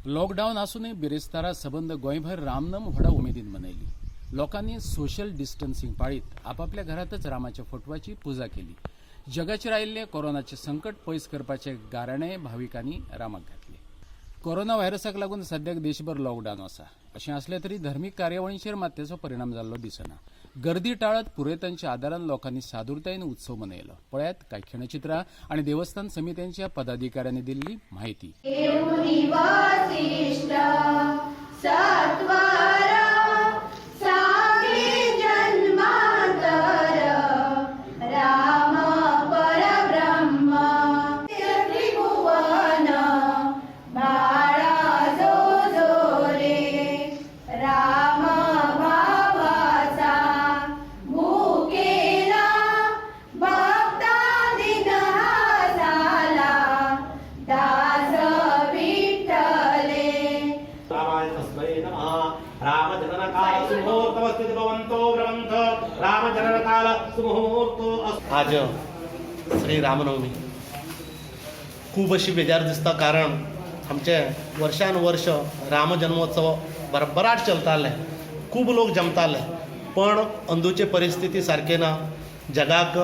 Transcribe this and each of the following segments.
Lockdown आसूनय बिरेस्तारा सबंद गोंयभर रामनम व्हडा उमेदीन मनयली. लोकांनी सोशल डिस्टन्सिंग पाळीत आपापल्या घरातच रामाच्या फोटवाची पुजा केली. जगाचेर आयिल्लें कोरोनाचें संकट पयस करपाचे गाराणें भाविकांनी रामाक घातले. कोरोना व्हायरसाक लागून सद्याक देशभर लॉकडावन आसा. अशें आसलें तरी धर्मीक कार्यावळींचेर मात तेचो परिणाम जाल्लो दिसना. गर्दी टाळत पुरयतांच्या आदारान लोकांनी सादुरतायेन उत्सव मनयलो. पळयात कांय खिणचित्रां आनी देवस्थान समित्यांच्या पदाधिकाऱ्यांनी दिल्ली म्हायती. वसिष्ठ सत्वर सागे जन्मांतर राम परब्रह्म त्रिभुवन बाळा जो जो रे राम भावाचा भूकेला भक्ता दिन हा झाला दास विठ्ठले. रामाय तस्मै नमः. रामजननकाल सुमुहूर्तमस्ति भवन्तो ब्रवन्त रामजननकाल सुमुहूर्तो अस्तु. आज श्री रामनवमी. खूब अशी बेजार दिसता, कारण आमचे वर्षान वर्ष राम जन्मोत्सव भरभराट चलताले, खूब लोक जमताले, पण अंदूचे परिस्थिती सारकी ना. जगाक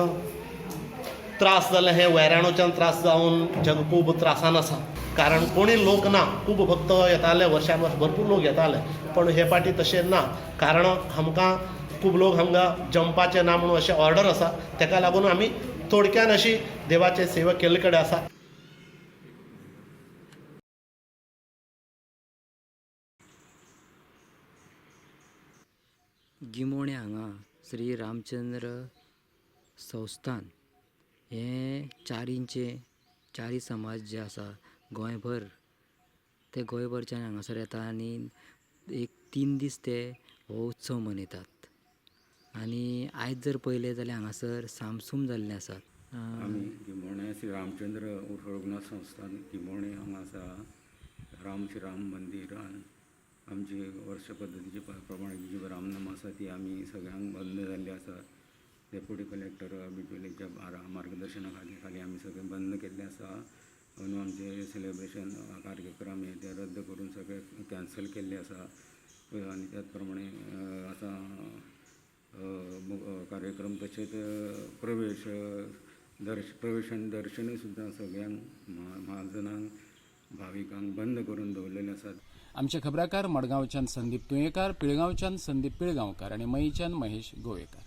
त्रास जाले, हे वैराणूच्यान त्रास जावन जग खूब त्रासान आसा, कारण कोणी लोक ना. खूब भक्त येताले, वर्षान वर्स भरपूर लोक येताले, पण हे पाटी तशें ना, कारण आमकां खूब लोक हांगा जमपाचे ना म्हणून अशें ऑर्डर आसा. तेका लागून आमी थोडक्यान अशी देवाचे सेवा केल्ले कडेन आसा. गिमोणे हांगा श्री रामचंद्र संस्थान हें चारींचें चारी समाज जे आसा गोंयभर, ते गोंयभरच्यान हांगासर येता आनी एक 3 दीस ते हो उत्सव मनयतात. आनी आयज जर पळयलें जाल्यार हांगासर सामसूम जाल्लें आसा. आमी गिमोणे श्री रामचंद्र उर्फ रघुनाथ संस्थान गिमोणे हांगा आसा. राम श्री राम मंदिरान आमची वर्ष पद्दतीचे प्रमाणे जी रामनाम आसा ती आमी सगळ्यांक बंद जाल्ली आसा. डेप्युटी कलेक्टर बिचोलेच्या मार्गदर्शना खाली खाली आमी सगळें बंद केल्लें आसा. अंदू आमचें सेलेब्रेशन कार्यक्रम हे ते रद्द करून सगळें कॅन्सल केल्लें आसा. आनी त्याच प्रमाणे आतां कार्यक्रम तशेंच प्रवेश आनी दर्शनूय सुद्दां सगळ्यांक म्हाजनांक, भाविकांक बंद करून दवरलेले आसात. आमचे खबराकार मडगांवच्यान संदीप तुयेंकार, पिळगांवच्यान संदीप पिळगांवकार आनी मयेंच्यान महेश गोवेकार.